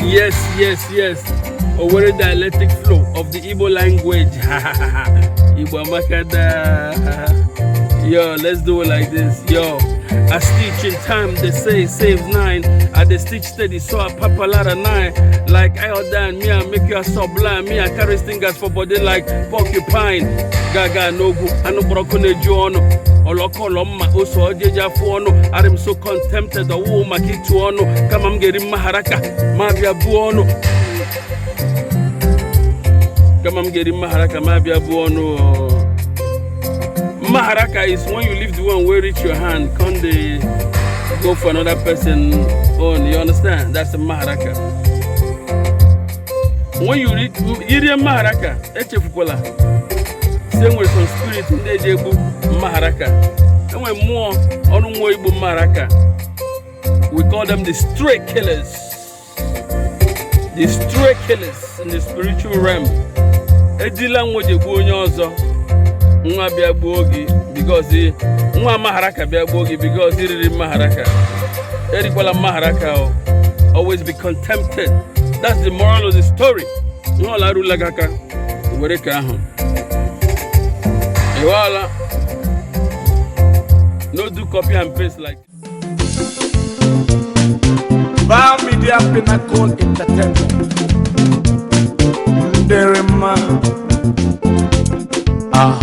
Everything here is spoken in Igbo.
Yes. Owerri dialectic flow of the Igbo language. Igbo amaka da. Yo, let's do it like this. Yo, I stitch in time, they say saves nine. I dey stitch steady, so I pop a lot of nine. Like iodine, me I make you a sublime. Me I carry stingers for body like porcupine. Gaga n'ogwu, anụ kpọrọ ọkụ na-eju ọnụ. Ọlọkọlọ mma ose ọjị eji afụ ọnụ. Arị m so contented, ọwụ maka ịtụ ọnụ. Kama m ga-eri mmaharaka, ma bịa buo ọnụ. Kama m ga-eri mmaharaka, ma bịa buo ọnụ. Maharaka is when you leave the one where reach your hand, come they go for another person own. You understand? That's the maharaka. When you reach irie maharaka, echefukwala. Si enwere some spirit ndị eji egbu maharaka. Enwere mmụọ ọrụ mmụọ igbu maharaka. We call them the stray killers. The stray killers in the spiritual realm. Ejila nwa ji egbu onye ọzọ. Nwa bịa gbuo gị because nwa maharaka bịa gbuo gị because iriri maharaka. Erikwala maharaka o. Always be contented. That's the moral of the story. Ihe ọla arụla gị aka, were ka ahụ. Ịghọọla? No do copy and paste like Bar Media Pinnacle Entertainment. Nderema. Ah.